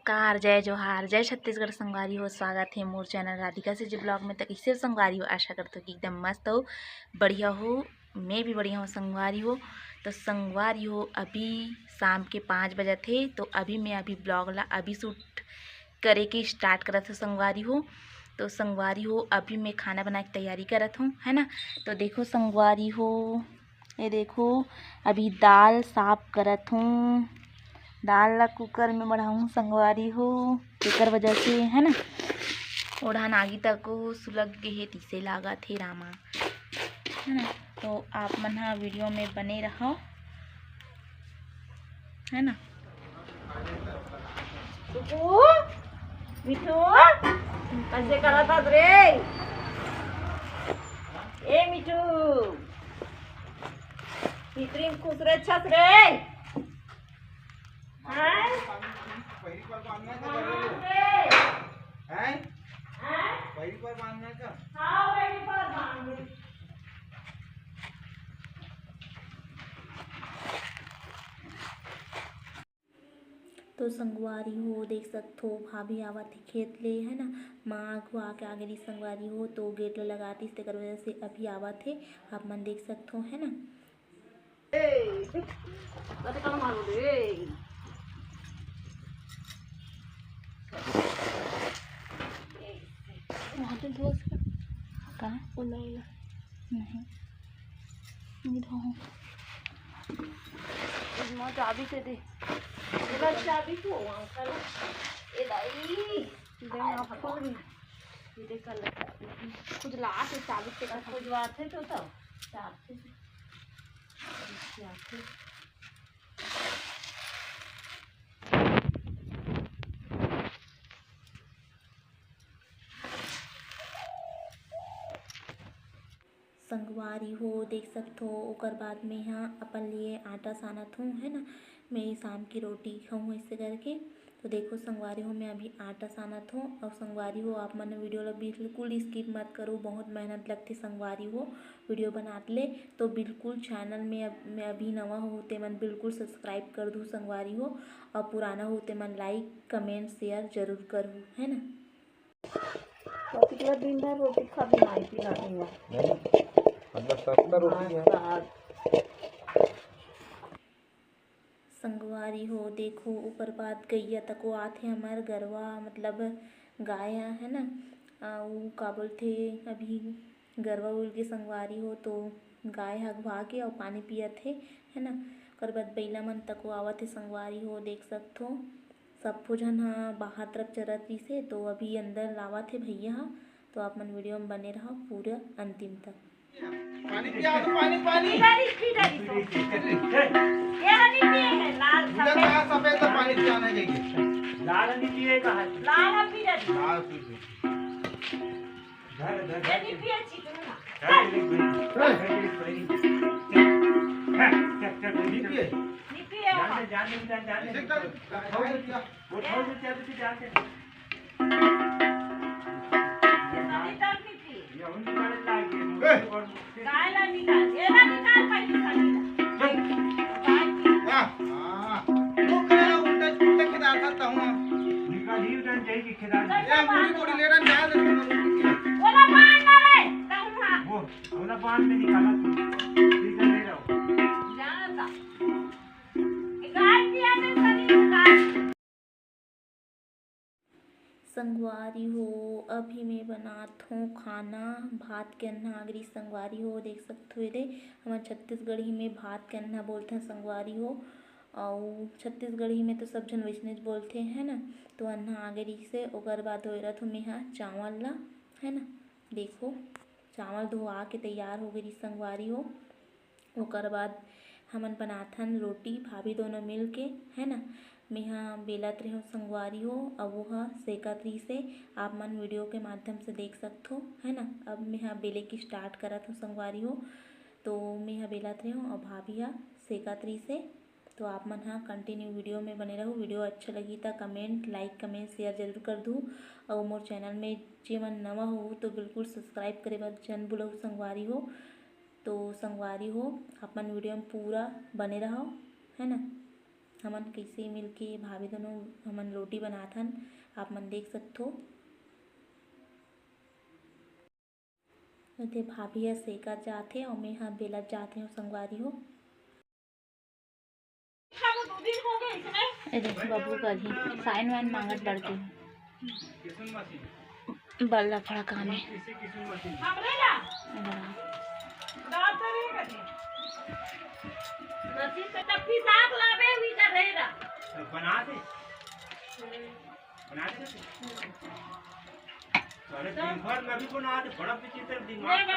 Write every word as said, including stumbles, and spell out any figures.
नमस्कार, जय जोहार, जय छत्तीसगढ़ संगवारी हो। स्वागत हे मोर चैनल राधिका सीजी ब्लॉग में। त कइसे हो संगवारी हो? आशा करत हो कि एकदम मस्त हो, बढ़िया हो। मैं भी बढ़िया हूँ संगवारी हो। तो संगवारी हो, अभी शाम के पाँच बजत हे, तो अभी मैं अभी ब्लॉग ला अभी शूट करे के स्टार्ट करत हूँ संगवारी हो। तो संगवारी हो, अभी मैं खाना बनाए के तैयारी करत हूँ, है ना। तो देखो संगवारी हो, ये देखो, अभी दाल साफ करत हूँ। दाल ला कुकर में बढ़ाऊँ संगवारी हो, तेकर वजह से, है ना। ओढ़ा नागी तक सुलग गे हे, तिसे लागत हे रामा, है ना। तो आप मन हा वीडियो में बने रहो, है ना। सुकू, मिठू, कइसे करत हस रे? ए मिठू, पितरी में खुश रहे, छस रे। हैं? पहिली पर बांधना का? हैं? हैं? पहिली पर बांधना का? हाँ, पहिली पर बांध दे। तो संगवारी हो, देख सकथो, भाभी आवत हे खेत ले, है ना। माँ अगवा के आगे रही संगवारी हो, तो गेट ल लगा दिस, तेकर वजह से अभी आवत हे, आप मन देख सकथो, है ना। ए, कते कल मारो रे। वहाँ तो दोस्त का। कहाँ? ओला, ओला। नहीं। नहीं तो हूँ। माँ चाबी दे दे। ओला चाबी को वहाँ का ला। ए दाई। दे ना, खोल भी। ये देख, कर ले चाबी। कुछ ला के चाबी के कुछ बात है तो, तो चाबी। संगवारी हो, देख सकथो, ओकर बाद में हा अपन लिए आटा सानत हूँ, है ना। मैं शाम की रोटी खाऊँ ऐसे करके। तो देखो संगवारी हो, मैं अभी आटा सानत हूँ। और संगवारी हो, आप मन वीडियो ला बिल्कुल skip मत करो, बहुत मेहनत लगथे संगवारी हो वीडियो बनात ले। तो बिल्कुल चैनल में अब, मैं अभी नवा हो, ते मन बिल्कुल subscribe कर दू संगवारी हो, और पुराना हो, ते मन like, comment, share जरूर करू, है ना। तो पिछला दिन भर रोटी खा के नाई पी ना दूंगा। नहीं, मतलब सस्ता रोटी है। हाँ, साग। संगवारी हो, देखो, ओकर बाद गैया तको आथे हमर गरवा, मतलब गाय ह, है ना। आ, ऊ का बोलथे, अभी गरवा उल के संगवारी हो, तो गाय ह अघवा के अउ पानी पियत हे, है ना। ओकर बाद बइला मन तको आवत हे संगवारी हो, देख सकथो। सब्बो झन ह बाहर तरफ चरत रहिसे, तो अभी अंदर लावत हे भैया ह। तो आप मन वीडियो में बने रहो पूरा अंतिम तक। पानी पिया दो, पानी, पानी। इधर ही, इधर ही सो। ये वाली पिए है, लाल उधर सफेद। कहाँ सफेद तो पानी पियाना चाहिए। लाल नहीं पिए कहाँ? लाल हम पी रहे। लाल पी रहे। धर, धर, ये धर। नहीं पिए, चिकन ना। धर, ये देख भाई। धर, ये देख भाई। चल, चल, चल, चल, नहीं पिए। नहीं पिए जान दे, जान दे, जान दे। इसे कर, वो ठोस से चाहते थे, जान दे। ये सनी तक नहीं पिए। ये हम निकाल लाएंगे। ए! काय ला निकाल, एला निकाल पहले सनी ला। चल। काय की? हाँ, हाँ। वो क्या उल्टा पुल्टा खेदार करता हूँ। निकाल ही उधर जाएगी खेदार। चल, ये मुड़ी तोड़ी ले रहा है, निकाल दे। ओला बांध ना रे, कहूँ हाँ। वो, ओला बांध में निकाला तू। ठीक है, ले जाओ। जाता। निकाल दिया मैं सनी निकाल। संगवारी हो, अभी मैं बनात हों खाना, भात के अन्ना आगरी संगवारी हो, देख सकत हो एदे, हमर छत्तीसगढ़ी में भात के अन्ना बोलथन संगवारी हो, अउ छत्तीसगढ़ी में तो सब झन वैसनेच बोलथे, है ना। तो अन्ना आगे रहिसे, ओकर बाद होए रहिथे मेहा चावल ला, है ना। देखो, चावल धोआ के तैयार हो गे रहिस संगवारी हो। ओकर बाद हमन बनाथन रोटी, भाभी दोनों मिल के, है ना। मेहा बेलत रेहेंव संगवारी हो, अउ वो ह सेकत रहिसे, आप मन वीडियो के माध्यम से देख सकथो, है ना। अब मेहा बेले के स्टार्ट करत हों संगवारी हो, तो मेहा बेलत रेहेंव अउ भाभी ह सेकत रहिसे। तो आप मन ह कंटिन्यू वीडियो में बने रहू। वीडियो अच्छा लगी त कमेंट, लाइक, कमेंट, शेयर जरूर कर दू। अउ मोर चैनल में जे मन नवा हो तो बिल्कुल सब्सक्राइब करे बर झन भूलहू संगवारी हो। तो संगवारी हो, आप मन वीडियो में पूरा बने रहव, है ना। हमन कइसे मिलके भाभी दोनों हमन रोटी बनाथन, आप मन देख सकथो। एदे भाभी ह सेकत जात हे अउ मैं ह बेलत जात हंव संगवारी हो। एदे बबलू करही, साइन वाइन मांगत लड़की। बल्ला फड़ा काम हे। बना दे, बना दे। अरे दिन भर में भी बना दे, बड़ा विचित्र दिमाग।